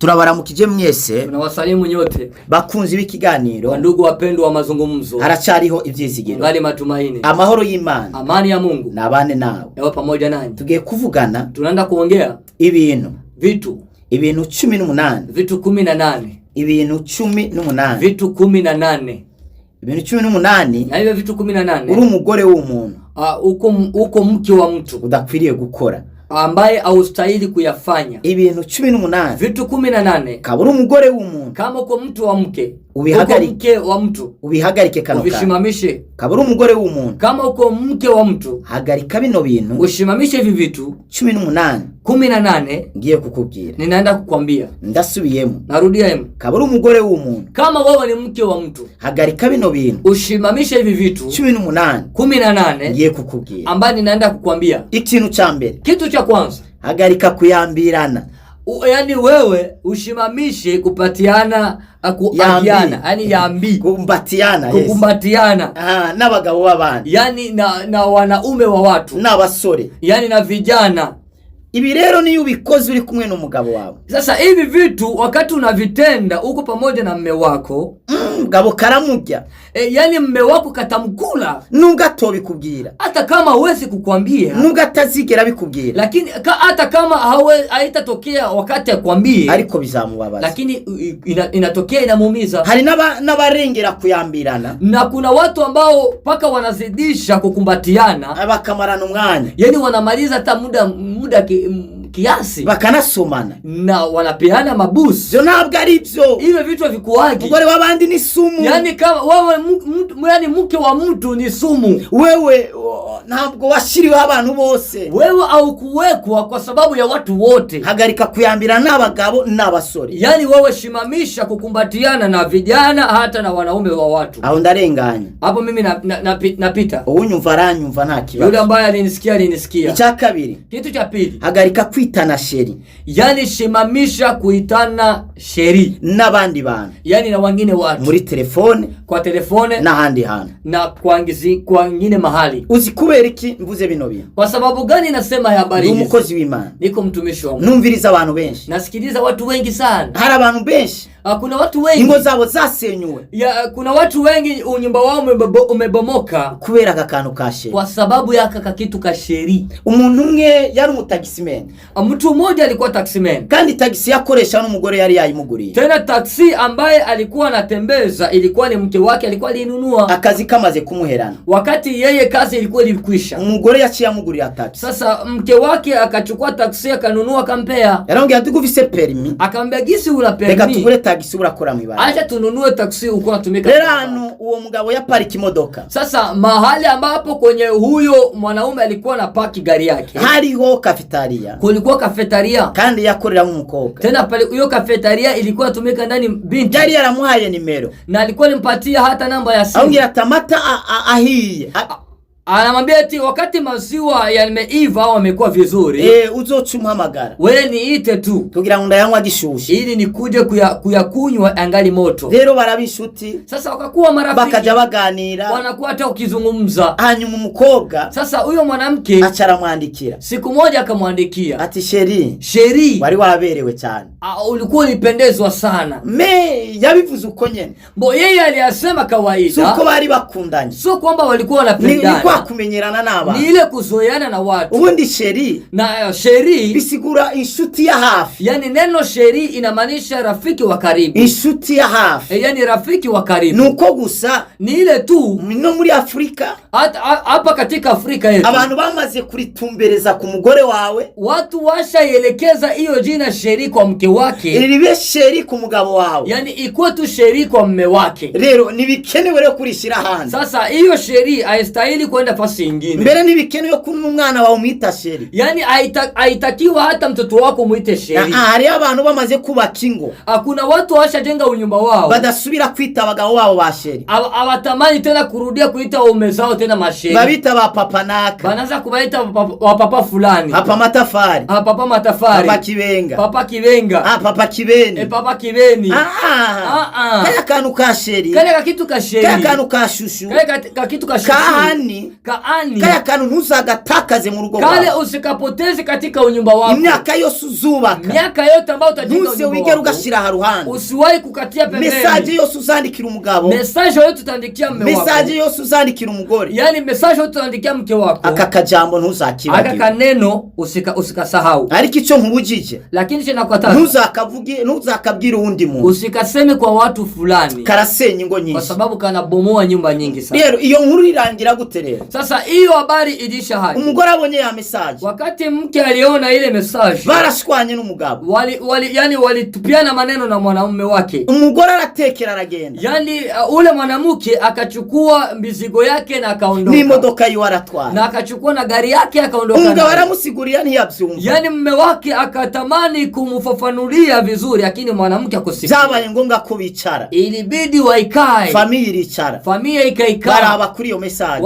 Turabaramukije mwese. Tunawasalimu nyote Bakunzi b'ikiganiro. Wandugu wapendwa wa mazungumzo, Haracyariho ibyizigiro. Ngali matumaini. Amahoro y'Imana Amani ya Mungu nabane nawe. yawe pamoja nanyi. Tugiye kuvugana Tunaenda kuongea ibintu vitu ibintu 18. Vitu 18. Ibintu 18. Vitu 18. Ibintu 18. Na hivyo vitu kumi na Uri nane umugore w'umuntu uko mke wa mtu udakwiriye gukora. Ambaye haustahili kuyafanya. Ibintu 18. Vitu 18. Kaba uri umugore w'umuntu Kama uko mtu wa mke, uko Ubihagarike. Mke wa mtu, ubihagarike kano kantu. Uvishimamishe. Kaba uri umugore w'umuntu, Kama uko mke wa mtu, hagarika bino bintu ushimamishe hivi vitu 18 18 ngiye kukubwira. Ninaenda kukwambia. Ndasubiyemo. Narudia hemu. Kaba uri umugore w'umuntu, Kama wewe ni mke wa mtu, hagarika bino bintu ushimamishe hivi vitu 18 18 ngiye kukubwira. Ambaye ninaenda kukwambia. Ikintu cya mbere, Kitu cha kwanza, hagarika kuyambirana. Yaani wewe ushimamishe kupatiana, kuambiana, yaani yambi Kumbatiana, yes. Kukumbatiana. Ah, n'abagabo b'abandi. Yaani na wanaume wa watu, n'abasore. Yaani na vijana. Ibi rero niyo ubikoze uri kumwe n'umugabo wawe, Sasa hivi vitu wakati unavitenda uko pamoja na mme wako, mugabo karamurya. Yaani mme wako katamkula. Nubwo atobikubwira, Hata kama hawezi kukwambia, nubwo atazigera abikubwira, lakini hata kama haitatokea wakati akwambie, ariko bizamubabaza. Lakini inatokea inamuumiza. Hari n'abarengera kuyambirana, Na kuna watu ambao mpaka wanazidisha kukumbatiana, bakamarana umwanya, yaani wanamaliza hata muda kiasi, bakanasomana. Na wanapeana mabusu. Ibyo ntabwo ari byo. Hivyo vitu havikuwagi. Umugore w'abandi ni sumu. Yaani kama wewe yaani mke wa mtu ni sumu. Wewe ntabwo washyiriweho abantu bose. Wewe haukuwekwa kwa sababu ya watu wote. Hagarika kuyambirana n'abagabo n'abasore. Yaani wewe shimamisha kukumbatiana na vijana hata na wanaume wa watu. Aho ndarenganye. Hapo mimi napita. Uwunyumva aranyumva nta Yule kibazo. ambaye alinisikia alinisikia. Icya kabiri, Kitu cha pili, hagarika kwitana chéri yaani shimamisha kuitana chéri, n'abandi bantu yaani na wengine watu muri telefone kwa telefone n'ahandi hantu. Na kwa wengine mahali. Uzi kubera iki mvuze bino bintu? Kwa sababu gani nasema habari Ndi hizi? umukozi w'Imana. Niko mtumishi wa Mungu. Numviriza abantu benshi. Nasikiliza watu wengi sana. Hari abantu benshi Kuna watu wengi ingo zabo zasenyuwe ya, kuna watu wengi unyumba wao umebomoka kubera aka kantu ka chéri. Kwa sababu ya kaka kitu ka chéri. Umuntu umwe yari umutagisimeni. Mtu mmoja alikuwa taximan. Kandi tagisi yakoresha n'umugore yari yayimuguriye. Tena taksi ambaye alikuwa anatembeza ilikuwa ni mke wake alikuwa alinunua. Akazi kamaze kumuherana, Wakati yeye kazi ilikuwa ilikwisha, umugore yaciye amugurira tagisi. Sasa mke wake akachukua taksi akanunua akampea. Yaramubwira ati ufise permis, Akamwambia gisi una reka permis, tugure tagisi urakora mw'ibarabara. Acha tununue taksi uko natumika. Rero ahantu uwo mugabo yaparika imodoka, Sasa mahali ambapo kwenye huyo mwanaume alikuwa na paki gari yake, hariho kafetariya. Kulikuwa kafetaria. Kandi yakoreramo umukobwa. Tena pale hiyo kafetaria ilikuwa inatumika ndani binti, Yari yaramuhaye nimero. Na alikuwa nimpatia hata namba ya simu. Amubwira ati amata ahiye Anamwambia eti wakati maziwa yameiva au yamekuwa vizuri, uzoca umuhamagara wewe niite tu kugira ngo ndayanywa agishushe. Ili nikuje kuyakunywa angali moto. Rero baraba inshuti, Sasa wakakuwa marafiki, bakaja baganira. Wanakuwa hata ukizungumza. Hanyuma umukobwa Sasa huyo mwanamke aca aramwandikira siku moja akamwandikia, ati chéri, chéri, wari waberewe cyane. Ulikuwa ulipendezwa sana. Me yabivuze uko nyene, Mbo yeye aliyasema si uko kawaida, bari bakundanye, sio kwamba walikuwa ni kwa wanapendana, kumenyerana ni n'abantu. ile kuzoeana na watu. Ubundi chéri Na chéri, bisigura inshuti ya hafi. Yani neno chéri inamaanisha rafiki wa karibu. Inshuti ya hafi. Yani rafiki wa karibu. Ni uko gusa Ni ile tu no muri Afurika hata hapa katika Afrika yetu abantu bamaze kuritumbereza ku mugore wawe, watu washaielekeza hiyo jina chéri kwa mke wake, ribe chéri ku mugabo wawe. Yani ikuwe tu chéri kwa mme wake. Rero ntibikenewe rero kurishyira hanze. Sasa hiyo chéri haistahili kwenda fasi ingine. Mbere ntibikenewe ko n'umwana wawe umwita chéri. Yani haitakiwa hata mtoto wako mwite chéri. Ah, hariho abantu bamaze kubaka ingo Kuna watu washajenga unyumba wao badasubira kwita abagabo babo ba chéri, hawatamani tena kurudia kuita waume zao tena machéri, babita ba papa naka, banaanza kubaita wapapa fulani, papa matafari, papa matafari, papa kibenga, papa kibenga, ah, papa kibeni. Papa kibeni. Ah, Ah, ah. kaya kantu ka chéri, Kale kakitu ka kaya chéri, kantu ka chouchou, kale kakitu ka chouchou, ka honey, Kaani Kaya kantu ntuzagatakaze mu rugo kale rwawe. Usikapoteze katika unyumba wako. Imyaka yose uzubaka, Miaka yote ambayo utajenga ntuze unyumba wigere wako, ugashyira aha ruhande. Usiwahi kukatia Message pembeni. yose uzandikira umugabo, Message yote utaandikia mume wako, message yose uzandikira umugore, yaani message yote utaandikia mke wako, aka kajambo aka ntuzakibagire. Kaneno usikasahau. Ariko icyo nkubujije, Lakini chenakukataza, ntuzakavuge, ntuzakabwire uwundi muntu. Usikaseme kwa watu fulani, Karasenya ingo kwa nyinshi. Sababu kanabomoa nyumba nyingi sana. Rero iyo nkuru irangira gute rero? Sasa hiyo habari iliisha haji. Umugore abonye ya message, Wakati mke aliona ile message, barashwanye n'umugabo. Wali yani walitupiana maneno na mwanaume wake. Umugore aratekera aragenda. Yaani ule mwanamke akachukua mizigo yake na akaondoka, N'imodoka yiwe aratwara. Na akachukua na gari yake akaondoka Umugabo nayo. aramusigurira ntiyabyumva. Yaani mme wake akatamani kumfafanulia vizuri, lakini mwanamke akusikia. Byabaye ngombwa ko bicara. Ilibidi waikae, Famille iricara, familia ikaikaa, baraba kuri iyo message,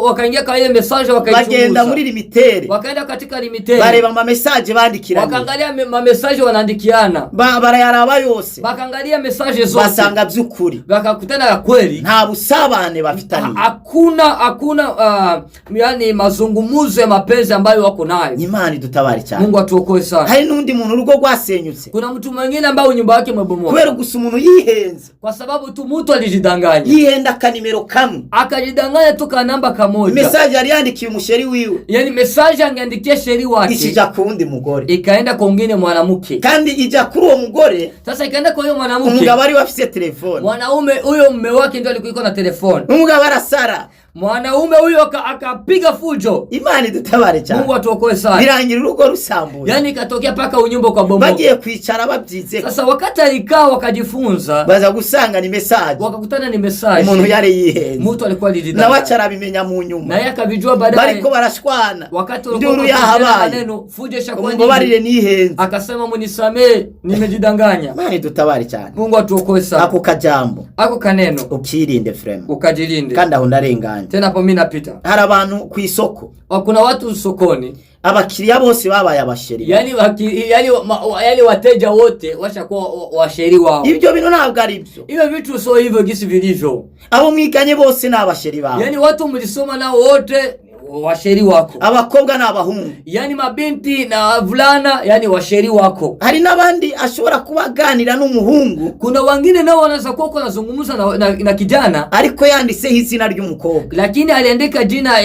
wakaingia kwa ile message, bagenda wakaichunguza, muri limitere, wakaenda katika limitere, bareba ama message bandikiranye, wakaangalia mamesaje wanaandikiana, barayaraba yose, wakaangalia message zote, basanga by'ukuri wakakutana ya kweli nta busabane bafitaniye. Hakuna yani mazungumzo ya mapenzi ambayo wako nayo. Imana idutabare cyane. Mungu atuokoe sana. Hari n'undi muntu urugo rwasenyutse Kuna mtu mwingine ambaye nyumba yake imebomoka kubera gusa umuntu yihenze, kwa sababu tu mtu alijidanganya, yihenda akanimero kamwe. Akajidanganya tu kanamba kamoja. Message yari yandikiye umuchéri wiwe, Yani message angeandikia chéri wake ikijya ku wundi mugore. Ikaenda kwa mwingine mwanamke. Kandi ijya kuri uwo mugore, Sasa ikaenda kwa huyo mwanamke, umugabo ari we afise telefone. Mwanaume huyo mme wake ndio alikuwa na telefoni. Umugabo arasara. Mwanaume huyo akapiga fujo. Imana idutabare cyane. Mungu atuokoe sana. Birangira urugo rusambuye. Yani ikatokea paka unyumba kwa bomoka. Bagiye kwicara babyize, Sasa wakati alikaa wakajifunza, baza gusanga ni message wakakutana ni message umuntu yari yihenze, mtu alikuwa nawe alijidanganya, aca arabimenya mu nyuma. naye akavijua baadaye. Bariko barashwana, Wakati walikuwa induru wakipeana yahabaye, maneno, fujo ishakuwa nyingi, umbabarire nihenze. Akasema munisamee, nimejidanganya. Imana idutabare cyane. Mungu atuokoe sana. Ako kajambo Ako kaneno ukirinde frema. Ukajilinde. Kandi aho ndarenganye. Tena hapo mimi napita. Hari abantu ku isoko, Kuna watu sokoni, abakiriya bose babaye abachéri. Yani wateja wote washakuwa wachéri wao. Ibyo bintu ntabwo ari byo. Hivyo vitu sio hivyo gisi vilivyo. Abo mwiganye bose ni abachéri bawe. Yani watu mlisoma nao wote wachéri wako, Abakobwa n'abahungu. Yani mabinti na vulana, yani wachéri wako. Hari n'abandi ashobora kuba aganira n'umuhungu, Kuna wengine nao wanaweza kuwa wanazungumza na kijana, ariko yanditseho izina ry'umukobwa. Lakini aliandika jina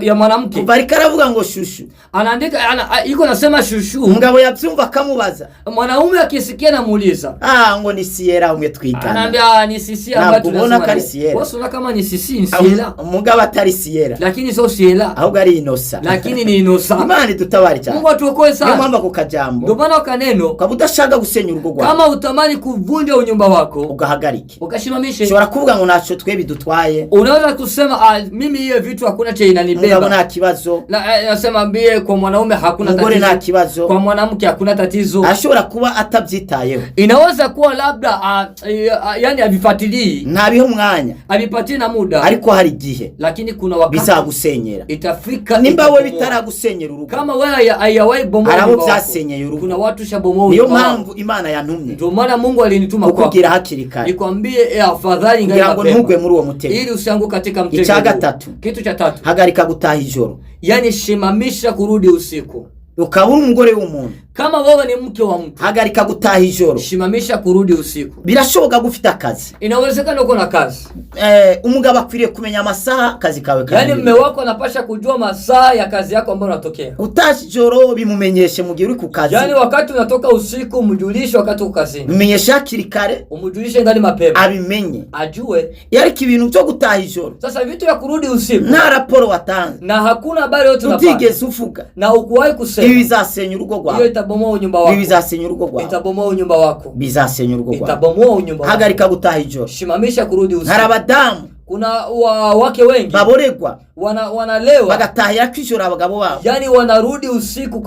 ya mwanamke. Umva ariko aravuga ngo chouchou. Anaandika iko nasema chouchou. Umugabo yabyumva akamubaza. Mwanaume akisikia namuuliza, Ah, ngo ni Siyera umwe twigana. Anaambia ni sisi ambayo Ntabwo ubona tunasema ko ari naye. Siyera. Wewe unaona kama ni sisi ni Siyera, Umugabo atari Siyera, lakini sio Siyera, ahubwo ari Inosa. Lakini ni Inosa. Imana idutabare cyane. Mungu atuokoe Niyo sana. mpamvu ako kajambo, Ndio maana kaneno, ukaba udashaka gusenya urugo rwawe, kama utamani kuvunja unyumba wako, ugahagarike. Ukashimamishe. Ushobora kuvuga ngo ntacyo twe bidutwaye. Unaweza kusema ah, mimi hiyo vitu hakuna che Umugabo inanibeba. nta kibazo. Nasema mbie kwa mwanaume hakuna Umugore nta tatizo, kibazo. Kwa mwanamke hakuna tatizo. Ashobora kuba atabyitayeho. Inaweza kuwa labda yani havifuatilii, Ntabiha umwanya. havipatii na muda, Ariko hari igihe lakini kuna wakati bizagusenyera. Itafika, Nimba we itabomoa. bitaragusenyera urugo, Kama wewe haijawahi bomoa hari abo nyumba wako, byasenyeye urugo. Kuna watu shabomoa Niyo nyumba wao. mpamvu Imana yantumye Ndio maana Mungu alinituma kwako kukubwira hakiri kare, nikwambie, afadhali ingali kugira ngo mapema, ntugwe muri uwo mutego. Ili usianguke katika mtego Icya huu. gatatu, Kitu cha tatu, hagarika gutaha ijoro. Yani shimamisha kurudi usiku. Ukaba uri umugore w'umuntu, Kama wewe ni mke wa mtu, hagarika gutaha ijoro. Shimamisha kurudi usiku. Birashoboka ko ufite akazi. Inawezekana uko na kazi. Umugabo akwiriye kumenya amasaha akazi kawe Yaani karangira. mme wako anapasha kujua masaa ya kazi yako ambayo unatokea. Utashye ijoro bimumenyeshe mu gihe uri ku kazi. Yaani wakati unatoka usiku mjulishe wakati uko kazini. Bimenyeshe hakiri kare, Umjulishe ngali mapema. Abimenye. Ajue. Ariko ibintu byo gutaha ijoro Sasa vitu vya kurudi usiku nta raporo watanze, na hakuna habari yote unapata, utigeze uvuga, na ukuwahi ibi kusema, bizasenya urugo hiyo rwawe. itabomoa unyumba Ibi wako. bizasenya urugo rwawe. Itabomoa unyumba wako. Bizasenya urugo rwawe. Itabomoa unyumba wako. Hagarika gutaha ijoro. Shimamisha kurudi Hari usiku. abadamu Kuna wake wengi baboregwa, wanalewa, bagatahira ko ijoro abagabo babo. Yani wanarudi usiku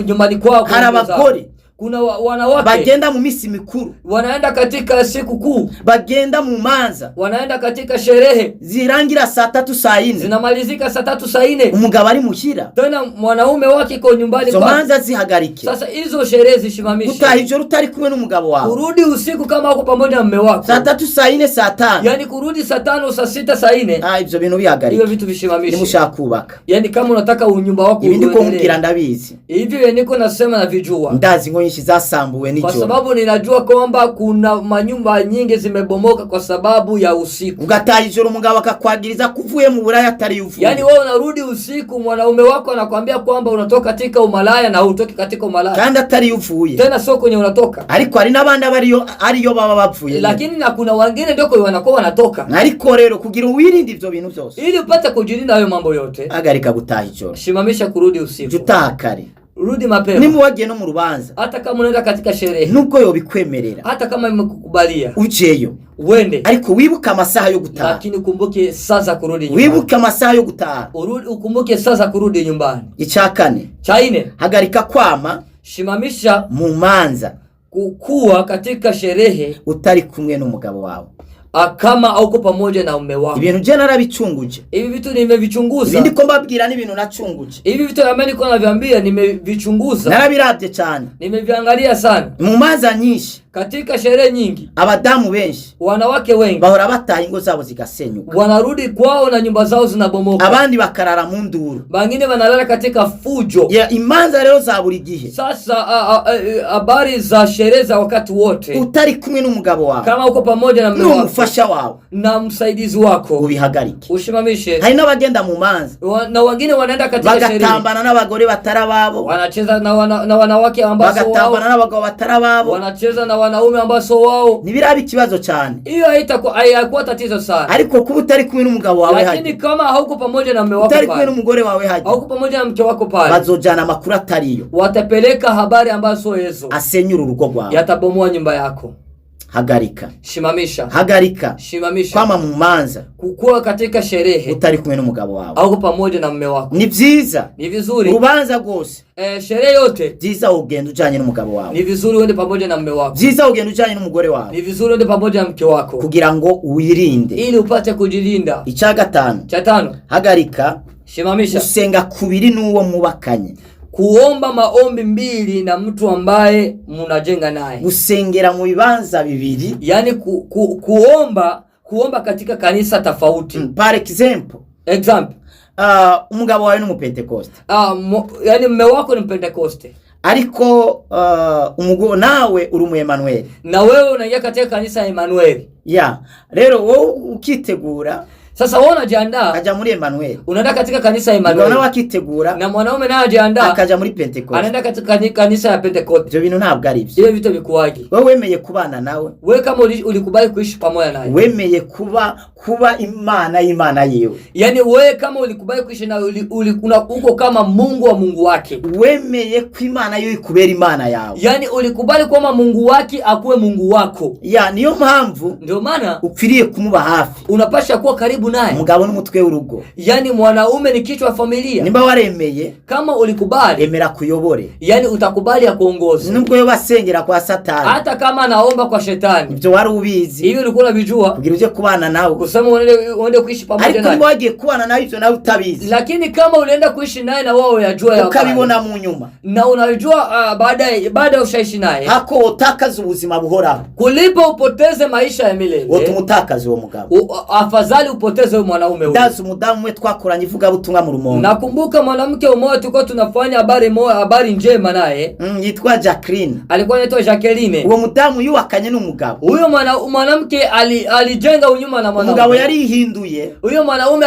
nyumbani kwao kwa Hari waume zao. abagore Kuna wanawake bagenda mu minsi mikuru, wanaenda katika siku kuu, bagenda mu manza wanaenda katika sherehe zirangira saa tatu saa yine, zinamalizika saa 3 saa 4, umugabo ari muhira. Tena mwanaume wake iko nyumbani Izo kwake. manza zihagarike. Sasa hizo sherehe zishimamishe. Gutaha ijoro utari kumwe n'umugabo wawe, Kurudi usiku kama uko pamoja na mume wako, saa tatu saa yine saa tano, yaani kurudi saa 5 saa 6 saa 4, ah, ivyo bintu hiyo bihagarike vitu vishimamishe. nimushaka kubaka. Yaani kama unataka unyumba wako Ibi ndiko uendelee. nkubwira ndabizi, Hivi niko nasema na vijua, ndazi ingo nyinshi zasambuwe kwa nijoro. sababu ninajua kwamba kuna manyumba nyingi zimebomoka kwa sababu ya usiku. Ugataha ijoro umugabo akakwagiriza ko uvuye mu buraya atari uvuye. Yaani wewe unarudi usiku, mwanaume wako anakwambia kwamba unatoka katika umalaya na hutoki katika umalaya, kandi atari uvuye. tena sio kwenye unatoka. Ariko hari n'abandi aba ariyo baba bavuye, Lakini na kuna wengine ndio kwenye wanakuwa wanatoka. ariko rero kugira wirinde ivyo bintu vyose, Ili upate kujilinda hayo mambo yote, hagarika gutaha ijoro, simamisha kurudi jya usiku, utaha kare. rudi mapema, Niba wagiye no mu rubanza, hata kama unaenda katika sherehe, nubwo yobikwemerera, hata kama imekukubalia ujeyo, uende, ariko wibuke amasaha yo gutaha, lakini ukumbuke saa za kurudi nyumbani. wibuke amasaha yo gutaha. Ukumbuke saa za kurudi nyumbani. Icya kane, Cha nne, hagarika kwama simamisha mu manza kukua katika sherehe utari kumwe n'umugabo wawe. kama hauko pamoja na mume wako. Ibintu je narabicunguje, Hivi vitu nimevichunguza, ibindi ko mbabwira n'ibintu nacunguje, hivi vitu ambavyo niko naviambia nimevichunguza, narabirabye cyane. nimeviangalia sana. Mu manza nyinshi, Katika sherehe nyingi, abadamu benshi wanawake wengi bahora bataha ingo zabo zigasenyuka, wanarudi kwao na nyumba zao zinabomoka, abandi bakarara mu nduru. wengine wanalala katika fujo. Ya, imanza rero za buri gihe Sasa habari za sherehe za wakati wote, utari kumwe n'umugabo wawe kama uko pamoja na mume wako n'umufasha wawe, na msaidizi wako, ubihagarike. usimamishe. Hari n'abagenda mu manza Na wengine wanaenda katika sherehe bagatambana n'abagore batari ababo, wanacheza na wanawake ambao sio bagatambana wao, n'abagabo batari ababo. wanacheza na wanaume ambao sio wao. Ntibiraba ikibazo cyane, Hiyo haitakuwa tatizo sana, ariko kuba utari kumwe n'umugabo wawe lakini hajya, kama hauko pamoja na mume wako utari kumwe pale, n'umugore wawe hajya, hauko pamoja na mke wako pale, bazojana amakuru atariyo watapeleka habari ambazo sio hizo, asenyura urugo rwawe. yatabomoa nyumba yako. Hagarika, Simamisha, hagarika simamisha kwama mu manza kukua katika sherehe utari kumwe n'umugabo wawe. hauko pamoja na mume wako. Ni byiza Ni vizuri urubanza rwose, sherehe yote byiza ugenda ujanye n'umugabo wawe, ni vizuri uende pamoja na mume wako, byiza ugenda ujanye n'umugore wawe, ni vizuri uende pamoja na mke wako kugira ngo wirinde. ili upate kujilinda. Icya gatanu, Cha tano, hagarika simamisha gusenga kubiri n'uwo mwubakanye, kuomba maombi mbili na mtu ambaye mnajenga naye, gusengera mu bibanza bibiri. yaani kuomba katika kanisa tofauti. Par exemple, Example, umugabo wawe ni umupentekoste, yaani mume wako ni Mpentekoste ariko umugabo nawe uri umu Emmanuel, na wewe unaingia katika kanisa ya Emmanuel. ya rero wowe ukitegura Sasa wewe unajiandaa akaja muri Emmanuel, unaenda katika kanisa ya umugabo nawe Emmanuel akitegura na mwanaume naye ajiandaa akaja muri Pentekoste. anaenda katika kanisa ya Pentekoste. Ivyo bintu ntabwo ari byo. Ile vitu vikuwaje? Wowe wemeye kubana nawe, Wewe kama ulikubali kuishi pamoja naye, wemeye kuba imana y'imana yiwe, yaani wewe kama ulikubali kuishi naye uko kama Mungu wa Mungu wake, wemeye ko imana yiwe ikubera imana yawe. yaani ulikubali kwamba Mungu wake akuwe Mungu wako. Ya niyo mpamvu Ndio maana ukwiriye kumuba hafi. unapasha kuwa karibu naye. Umugabo n'umutwe w'urugo. Yaani mwanaume ni kichwa wa familia. Nimba waremeye, Kama ulikubali, emera kuyobore, yaani utakubali akuongoze, nubwo yo basengera kwa Satani, hata kama anaomba kwa shetani. ibyo wari ubizi Hivi ulikuwa unavijua kugira uje kubana nawe, kusema uende kuishi pamoja ariko naye, niba wagiye kubana nawe ivyo nawe utabizi, lakini kama ulienda kuishi naye na wao uyajua ya ukabibona mu nyuma, na unajua baada ushaishi naye, hako wotakaza ubuzima buhoraho, kulipo upoteze maisha ya milele, wotuma utakaza uwo mugabo. Afadhali upoteze huyo mwanaume huyo. Ndazi umudamu umwe twakoranye ivugabutumwa mu Rumonge, Nakumbuka mwanamke mmoja tulikuwa tunafanya habari njema naye, yitwa Jacqueline. alikuwa anaitwa Jacqueline. Uwo mudamu yubakanye n'umugabo, Huyo mwanamke alijenga unyuma na umugabo mwanaume. yarihinduye, Huyo mwanaume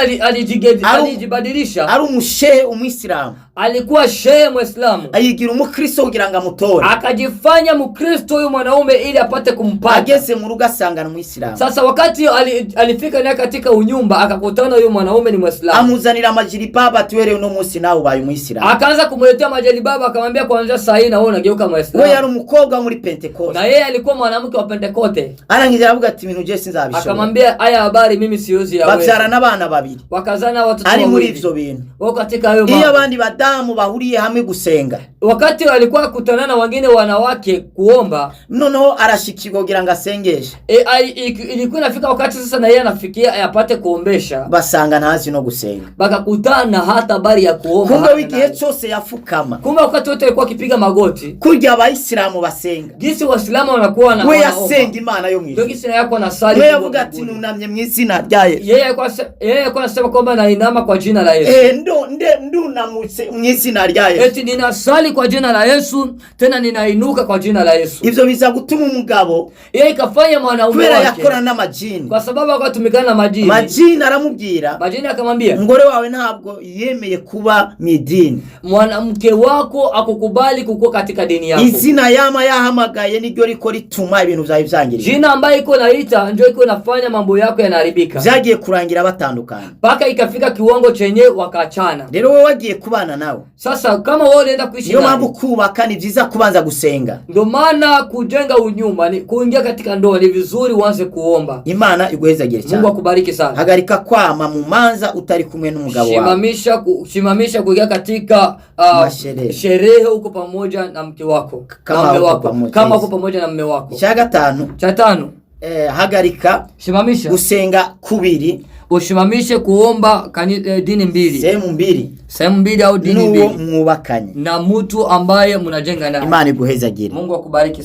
alijibadilisha, ari umushehe umwisilamu, alikuwa shehe Muislamu, ayigira umukristo kugira ngo amutore. akajifanya Mkristo huyu mwanaume ili apate kumpata. Ageze mu rugo asangana umwisilamu, Sasa wakati alifika naye katika unyumba akakutana huyu mwanaume ni Muislamu, amuzanira amajiribaba ati wewe uno munsi nawe ubaye umwisilamu. akaanza kumletea majalibaba, akamwambia kuanzia saa hii na wewe unageuka We Muislamu. yari umukobwa wo muri Pentekoste, Na yeye alikuwa mwanamke wa Pentekote, arangije aravuga ati ibintu je sinzabishobora. akamwambia haya habari mimi siwezi Babyara yaweza. n'abana babiri Wakazana watoto ari muri wawili ivyo bintu. wako katika hayo Iyo mambo. abandi badamu badamu bahuriye hamwe gusenga, Wakati alikuwa kutana na wengine wanawake kuomba, noneho arashikirwa kugira ngo asengeshe. Ilikuwa inafika wakati sasa na yeye anafikia apate kuombesha, Basanga ntazi no gusenga. Bakakutana hata habari ya kuomba Kumbe hana w'igihe nayo. cyose yafukama, Kumbe wakati wote alikuwa akipiga magoti, kurya abayisilamu basenga, jinsi Waislamu wanakuwa na we wanaomba. Yasenga Imana yo Ndio mw'ijuru. jinsi na yako anasali We Mungu yavuga wa ati mbinguni. Nunamye mu izina rya Yesu. Yeye alikuwa anasema kwamba nainama kwa jina la Yesu. Eh, ndo nde ndunamutse mu izina rya Yesu. Eti ninasali kwa jina la Yesu, tena ninainuka kwa jina la Yesu. Ivyo biza gutuma umugabo, Yeye ikafanya mwanaume kubera wake, yakorana n'amajini, kwa sababu akatumikana na majini. Majini aramubwira, Majini akamwambia, umugore wawe ntabwo yemeye kuba mu idini. Mwanamke wako akukubali kukua katika dini yako. Izina yama yahamagaye niryo riko rituma ibintu vyawe vyangirika. Jina ambayo iko naita ndio iko inafanya mambo yako yanaharibika, Vyagiye kurangira batandukana. Mpaka ikafika kiwango chenye wakaachana. Rero wowe wagiye kubana nawe, Sasa kama wewe unaenda kuishi niyo naye, mpamvu kubaka ni vyiza kubanza gusenga. Ndio maana kujenga unyumba ni kuingia katika ndoa, ni vizuri uanze kuomba. Imana iguhezagire Mungu cyane. akubariki sana. Hagarika kwama mu manza utari kumwe n'umugabo wawe. Simamisha kuingia katika Masherehe. Sherehe huko pamoja na mke wako, Kama na mume uko wako, pamoja, kama yes. uko pamoja na mume wako. Icya gatanu, Cha tano, hagarika simamisha gusenga kubiri, usimamishe kuomba dini mbili, sehemu mbili, sehemu mbili au dini n'uwo mbili mwubakanye. na mtu ambaye mnajenga naye. Imana iguhezagire. Mungu akubariki.